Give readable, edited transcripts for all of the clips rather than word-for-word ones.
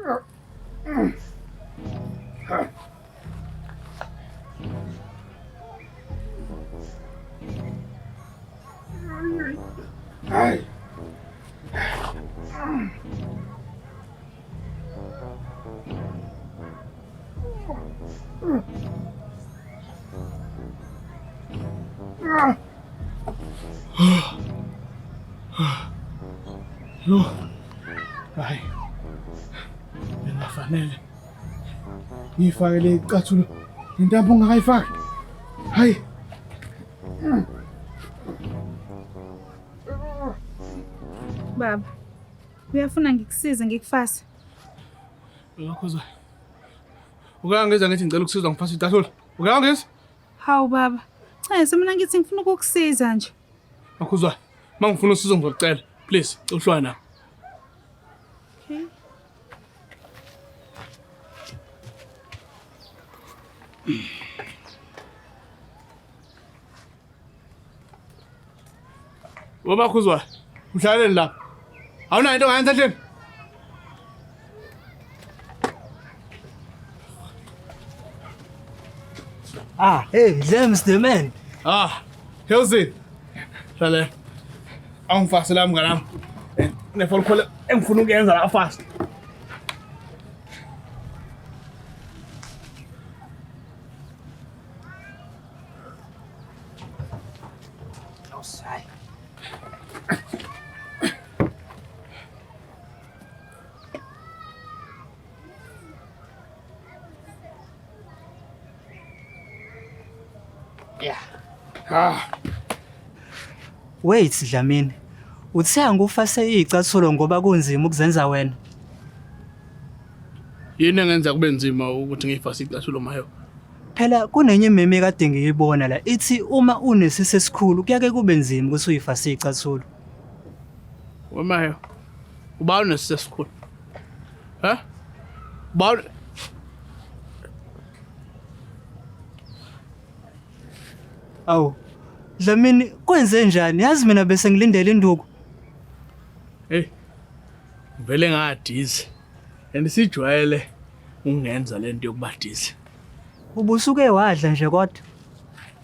Hayi. Yo. Hayi. Bengafanele ngiyifake le icathulo intambo ungakayifaki. Hayi. Baba, uyafuna ngikusize ngikufase? Ngakhoza. Ukangiza ngithi ngicela ukusizwa ngifase icathulo. Ukangiza? Hawu baba, ncese mina ngithi ngifuna ukukusiza nje. Makhuzwa, uma ngifuna usizo ngizokucela. Please, uhlwa na. Okay. Wemakhuzwa, uhlaleni lapha. Awunayo into ongayenza endlini? Ah, hey, James the man. Ah, Hilzy. Hlale. Awungifase la mngani wami. Nefoni call engifuna ukuyenza la fast. Awusayi. Yeah. Ah, Wait Dlamini. Uthe angufase izicathulo ngoba kunzima ukuzenza wena. Yini engenza kube nzima ukuthi ngiyifase icathulo mayo? Phela kunenye imeme kade ngiyibona la ithi uma unesisi esikhulu kuyake kube nzima ukuthi uyifase icathulo. Wemayo. Uba unesisi esikhulu. Ha? Uba Awu. Dlamini kwenze njani? Yazi mina bese ngilindele induku. Hey. Vele ngadizi. And sijwayele ungenza lento yokuba dizzy. Ubusuke wadla nje kodwa.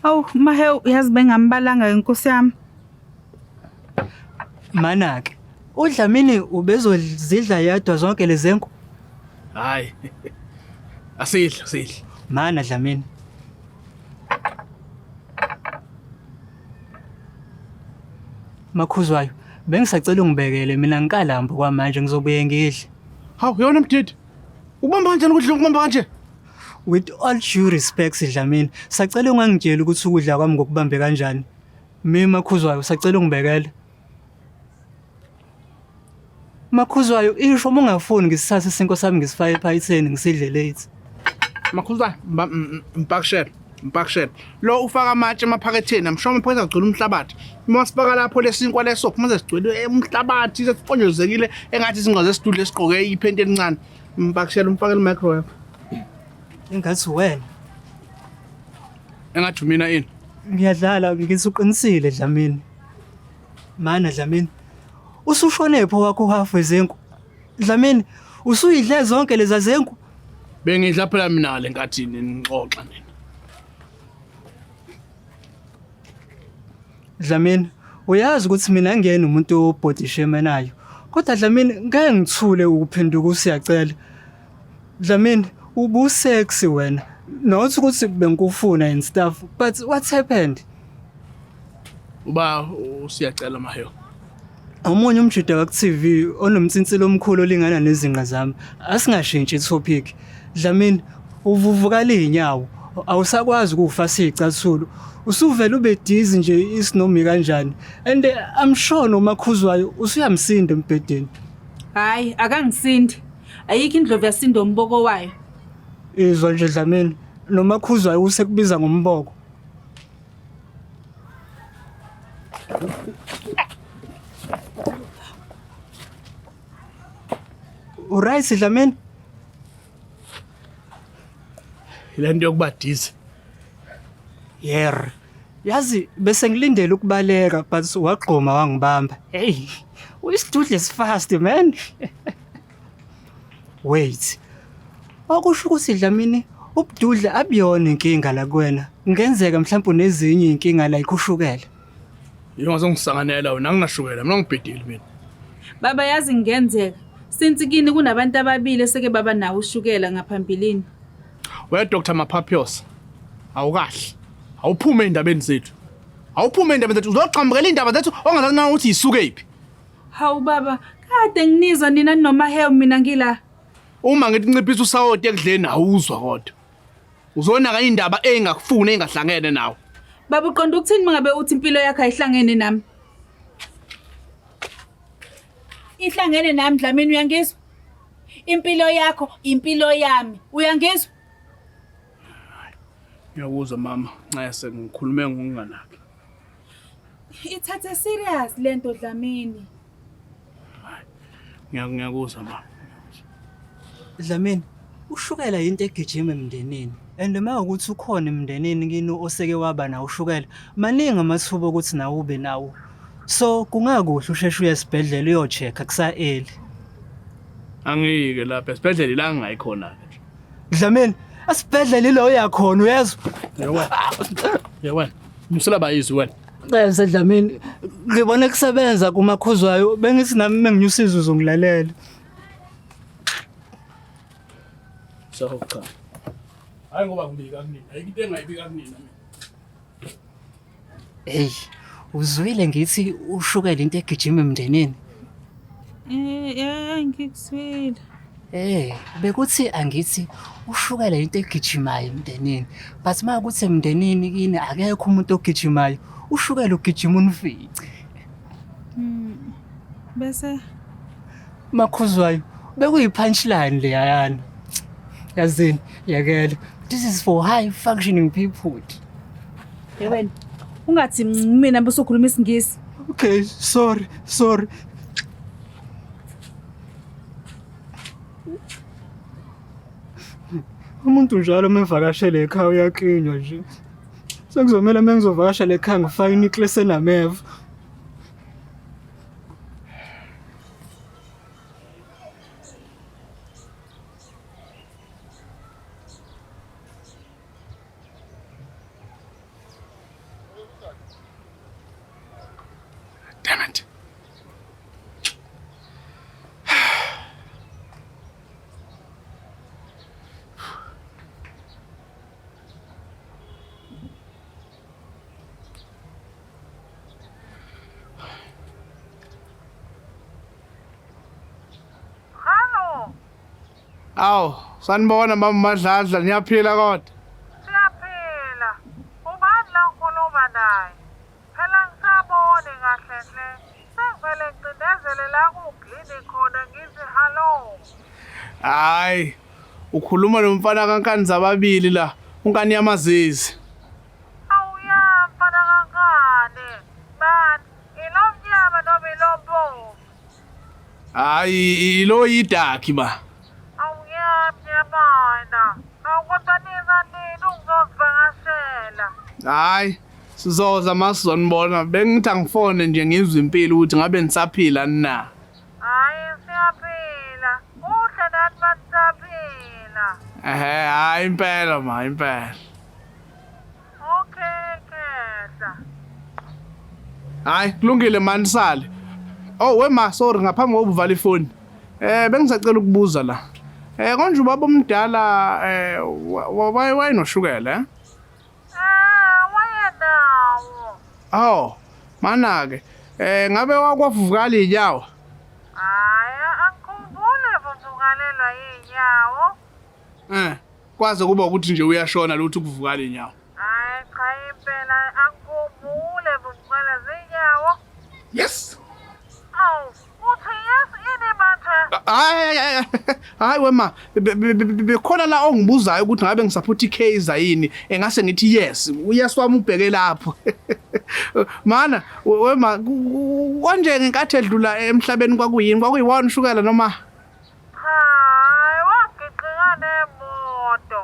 Awu Mahewu yazi bengambalanga inkosi yami. Mana-ke uDlamini ubezozidla yedwa zonke lezi nku. Hayi. Asidle, asidle. Mana Dlamini. Makhuzwayo, bengisacela ungibekele mina ngikalambi kwamanje ngizobuye ngidle. Hawu, yona mdidi. Ubamba kanjani ukudla ukubamba kanje? With all due respect Dlamini, sacela ungangitsheli ukuthi ukudla kwami ngokubambe kanjani. Mina Makhuzwayo sacela ungibekele. Makhuzwayo isho uma ungafuni ngisithathe isinkwa sami ngisifake ephaketheni ngisidle late. Makhuzwayo mpakishela mpakishela. Lo ufaka amatshe emaphaketheni, I'm sure amaphakethe agcwele umhlabathi. Uma sifaka lapho lesinkwa leso mase sigcwele umhlabathi sesiponjozekile engathi izinqa zesidudle esigqoke iphenti elincane. Mpakishela umfakele microwave. Engathi wena. Engathi mina ini? Ngiyadlala ngithi uqinisile Dlamini. Mana Dlamini. Usushonephi wakho uhafu wezinkwa? Dlamini, usuyidle zonke leza zinkwa? Bengidla phela mina le nkathini nixoxa nina. Dlamini, uyazi ukuthi mina ngiyena umuntu obody shame-nayo. Kodwa Dlamini, ngeke ngithule ukuphenduka usiyacela. Dlamini, ubu-sexy wena. Not ukuthi bengikufuna and stuff, but what happened? Uba usiyacela mayo. Omunye umjida waku-TV onomnsinsilo omkhulu olingana nezinqa zami. Asingashintshi i-topic. Dlamini, uvuvukala iy'nyawo. Awusakwazi ukuwufasa iy'cathulo. Usuvele ube dizzy nje isinomi kanjani. And I'm sure noMakhuzwayo usuyamsinda embhedeni. Hhayi, akangisindi. Ayikho indlovu yasinda umboko wayo. Izwa nje Dlamini, noMakhuzwayo usekubiza ngomboko. Uright Dlamini? Le nto yokuba dizzy. Yer. Yazi bese ngilindele ukubaleka but wagqoma wangibamba. Hey, uyisidudle fast man. Wait. Okusho ukuthi Dlamini ubududla abuyona inkinga la kuwena. Kungenzeka mhlawumbe unezinye inkinga like ushukela. Yini ongazongisanganela wena anginashukela mina ngibhedile mina. Baba yazi ngenzeka. Since kini kunabantu ababili eseke baba nawo ushukela ngaphambilini. We Dr Maphaphiyos. Awukahle. Awuphume endabeni zethu. Awuphume endabeni zethu uzoqhambukela indaba zethu ongazazi na ukuthi isuke phi. Hawu baba, kade nginizwa nina ninomahewu mina ngila. Uma ngithi nciphisa usawoti ekudleni awuzwa kodwa. Uzonaka indaba engakufuni engahlangene nawe. Baba uqonda ukuthini mangabe uthi impilo yakho ayihlangene nami? Ihlangene nami Dlamini uyangizwa? Impilo yakho impilo yami. Uyangizwa? Ngiyakuzwa mama, nxese ngikhulume ngokunganaki. Ithathe serious lento Dlamini. Ngiyakuzwa mama. Dlamini, ushukela yinto egijima emndenini. And uma ukuthi ukhona emndenini kini oseke waba nawo ushukela, maningi amathuba okuthi nawe ube nawo. So kungakuhle usheshe uye esibhedlela uyo-check-a kusa-early. Angiyike lapha esibhedlela ila ngingayikhona ke nje. Dlamini, esibhedlela ilo uyakhona uyezwa? Yewena. Yewena. Musela bayizwi wena. Cese Dlamini, ngibona kusebenza kumakhuzwayo, bengithi nami menginyusa izwi uzongilalela. So cha. Hayi ngoba ngibika kunina. Ayikho into engayibika kunina mina. Hey, uzwile ngithi ushukela into egijima emndenini. Eh, eh ngikuzwile. Eh, bekuthi angithi ushukela into egijimayo emndenini. But uma kuthi emndenini kini akekho umuntu ogijimayo, ushukela ugijima unifice. Bese Makhuzwayo, bekuyi-punchline leyayana. Yazini, yekela. This is for high functioning people. Wena ungathi mina bese ukhuluma isingisi. Okay, sorry, sorry. Umuntu njalo uma evakashele ekhaya uyaklinywa nje. Sekuzomela uma ngizovakashela ekhaya ngifake inicklace enameva. Damn it. Hallo, Awu, sanibona mama Madladla, niyaphila kodwa? siyaphila. Ubani la ngikhuluma naye? Phela ngisaboni kahle hle. Sengivele ngicindezele la kuglini khona ngithi hallo. Hayi, ukhuluma nomfana kaNkani zababili la, uNkani yamazizi. Awuya mfana kankani. Bani, ilo mnyama noma ilo mpofu? Hayi, ilo yidakhi ba. Awuya mnyamana. Awu kodwa niza nini ungizovakashela? Hayi, sizoza masizonibona. Bengithi angifone nje ngizwe impilo ukuthi ngabe nisaphila na. Hayi siyaphila. Kuhle nathi basisaphila. Ehhe, hayi impela ma, impela. Okay, khehla. Hayi, kulungile mani sale. Oh, we ma, sorry ngaphambi kokuba uvale ifoni. Bengisacela ukubuza la. Konje ubaba omdala wayenoshukela eh? Eh, wayenawo. Oh, mana ke. Ngabe wakwavukala inyawo? Hayi, angikhumbuli vuvukalelwa yinyawo. Kwaze kuba ukuthi nje uyashona lutho ukuvukala inyawo. Hayi cha impela angikhumbule vuvukala zinyawo. Yes. Awu, uthi yes ini manje? Hayi hayi wema bekhona la ongibuzayo ukuthi ngabe ngisupport iKaizer yini engase ngithi yes uyes wami ubheke lapho. Mana wema konje ngenkathi edlula emhlabeni kwakuyini kwakuyi-one shukela noma Hayi, wagiqika nemoto.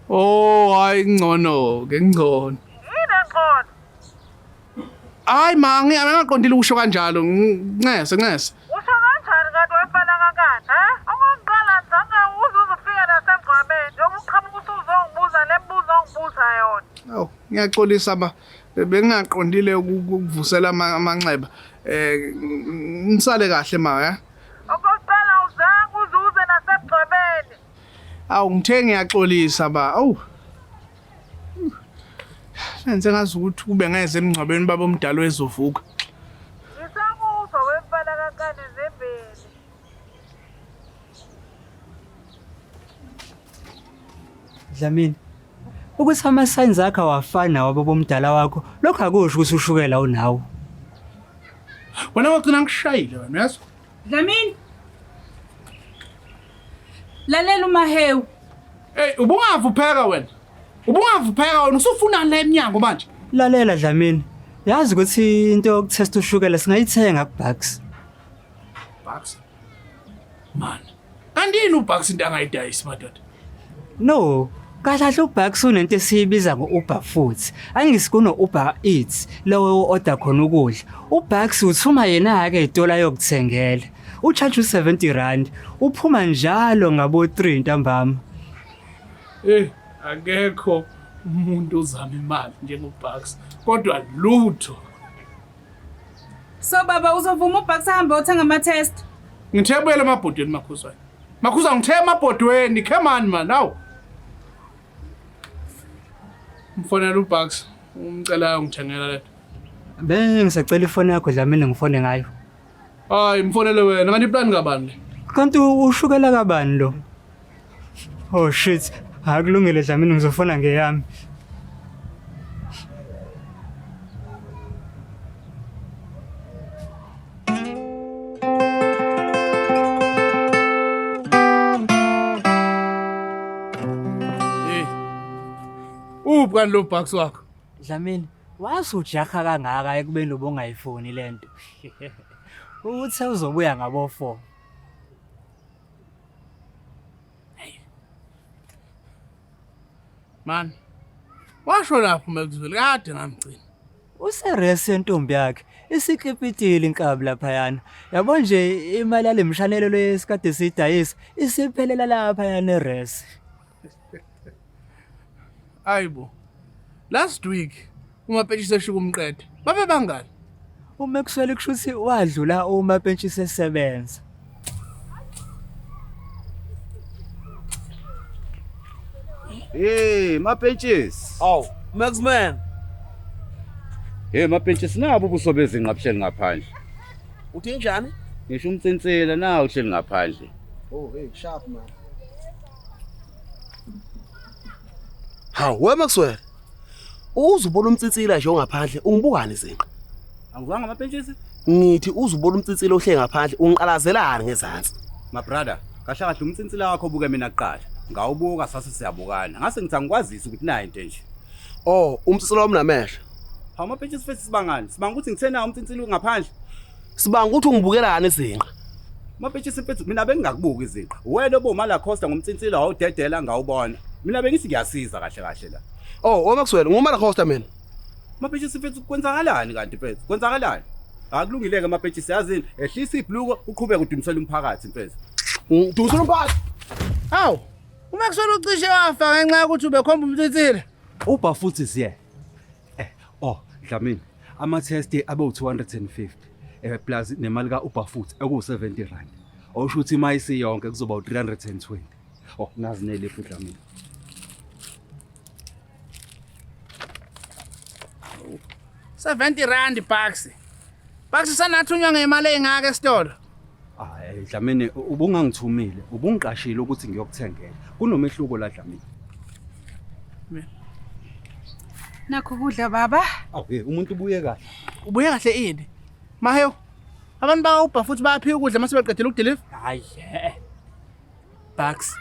Oh hayi ngcono ke ngcono. Yini engcono? Hayi ma angingaqondile ukusho kanjalo ncese ncese. Usho kanjani kanti wefana kankani, he? Okokuqala Ngiyaxolisa ba bengingaqondile ukuvusela amanxeba. Eh nisale kahle ma ya. Okokuqala awuzange uze uze nasemgcwebeni. Awu ngithe ngiyaxolisa ba. Awu. Senze ngazi ukuthi kube ngeze emngcwabeni baba omdala wezovuka. Ngisakuzwa wemfana kankani zimbili. Dlamini, ukuthi ama-signs akho awafani nawabo bomdala wakho, lokho akusho ukuthi ushukela unawo. Wena wagcina ngikushayile wena uyazwa? Dlamini. Lalela uMahewu. Hey, ubungavupheka wena. Ubungavupheka wena usufunani la emnyango manje? Lalela Dlamini, yazi ukuthi into yokuthesta ushukela singayithenga kuBucks. Bucks. Man. Kanti yini uBucks into angayidayisi madoda? No, kahle kahle uBucks unento esiyibiza ngo-Uber futhi. Angisi kuno-Uber Eats, lowo o-order khona ukudla. UBucks uthuma yena-ke ey'tolo ayokuthengela. U-charge u-70 rand, uphuma njalo ngabo-3 ntambama. Eh, akekho umuntu ozama imali njengoBucks, kodwa lutho. So baba uzovuma uBucks ahambe othenga ama-test? Ngithe buyela emabhodweni Makhuzwane. Makhuzwane ngithe emabhodweni, come on man, awu. Mfonela uBucks, umcela ungithengela lento. Bengisacela ifoni yakho Dlamini ngifone ngayo. Hayi, mfonele wena, kanti iplan kabani le? Kanti ushukela kabani lo? Oh shit, akulungile Dlamini ngizofona ngeyami. Hey. Uphi kanti lo Bucks wakho? Dlamini, wasujaha kangaka ekubeni ubungayifuni lento. Uthe uzobuya ngabo 4. Man. Washo lapho Maxwell kade ngamgcina. Useresi yentombi yakhe isikipitile inkabi laphayana. Yabo nje imali yalemshanelo lesikade siyidayisa isiphelela laphayana eresi. Ayibo. Last week uMapetshisi eshuka umqede. Babe bangani? UMaxwell kusho ukuthi wadlula uMapentshisi esebenza. Hey, Mapentshisi. Awu, Maxman. Hey, Mapentshisi nabo ubuso bezinqa buhleli ngaphandle. Uthi njani? Ngisho umtsinsila nawu uhleli ngaphandle. Oh, hey, sharp man. Hawu, we Maxwell. Uzubona umtsitsila nje ongaphandle, ungibukani izinqa? Angizwanga Mapentshisi? Ngithi uzubona umtsitsila ohle ngaphandle, ungiqalazelani ngezansi? My brother, kahle kahle umtsinsila wakho ubuke mina kuqala. Ngawubuka sase siyabukana. Ngase ngithi angikwazisi ukuthi nayi into nje. Oh, umtsitsila wami namehlo. Hawu Mapentshisi fethi sibangani? Sibanga ukuthi ngithe nawo umtsinsila ungaphandle. Sibanga ukuthi ungibukelani izinqa? Mapentshisi mfethu mina bengingakubuki izinqa. Wena obuma Costa ngomtsinsila wawudedela ngawubona. Mina bengithi ngiyasiza kahle kahle la. Oh, we Maxwell, ngumala Costa mina. Mapentshisi mfethu kwenzakalani kanti mfethu? Kwenzakalani? Akulungile-ke Mapentshisi yazini, ehlisa ibhluko uqhubeke udumisele umphakathi mfethu. Ngidusela umphakathi. Hawu, uMaxwell ucishe wafa ngenxa yokuthi ubekhomba umtsitsile. Uber futhi siye. Eh, oh, Dlamini, ama test abe u250 plus nemali ka Uber futhi eku 70 rand. Osho ukuthi ima isiyonke kuzoba u320. Oh, nazi neliphu Dlamini. 70 rand Bucks. Bucks sanathunywa ngemali engaka esitolo. Hayi Dlamini, ubungangithumile, ubungiqashile ukuthi ngiyokuthengela. Kunomehluko la Dlamini. Nakho kudla baba. Awu, hey, umuntu ubuye kahle. Ubuye kahle ini? Mahewu. Abantu baka Uber futhi bayaphiwa ukudla mase beqedile ukudeliver. Hayi. eh. Bucks,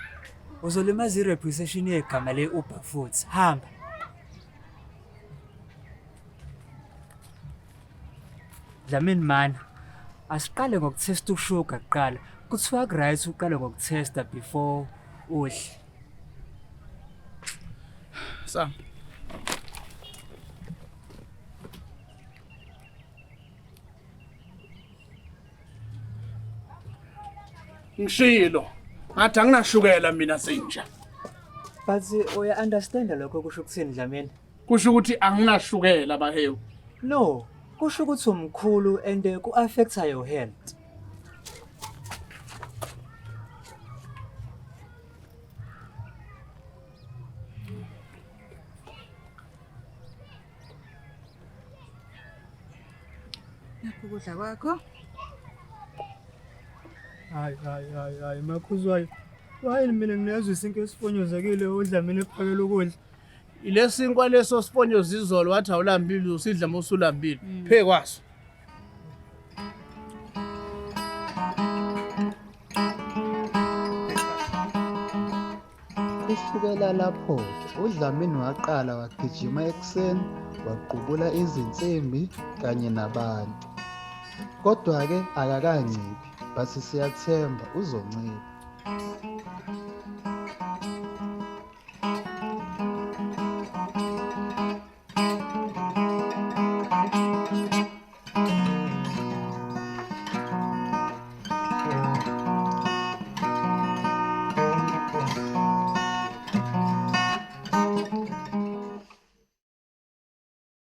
uzolimaza ireputation yegama le-Uber futhi. Hamba. Dlamini mana, asiqale ngokuthesta ushuga kuqala. Kuthiwa ku-right uqale ngokuthesta before udle. Sam. Ngishilo. Ngathi anginashukela mina sinja. But uya understand lokho kusho ukuthini Dlamini? Kusho ukuthi anginashukela bahewu. No, kusho ukuthi umkhulu and ku-affecta your health. Nakho ukudla kwakho. Hayi hayi hayi hayi makhuzwayo. Why mina nginezwe isinto esifonyozekile udla mina ephakela ukudla. Ilesinkwa leso sifonyoza izolo wathi awulambile usidla uma usulambile. Phe kwaso. Kusukela lapho-ke uDlamini waqala wagijima ekuseni waqubula izinsimbi kanye nabantu. Kodwa-ke akakanciphi but siyathemba uzoncipha.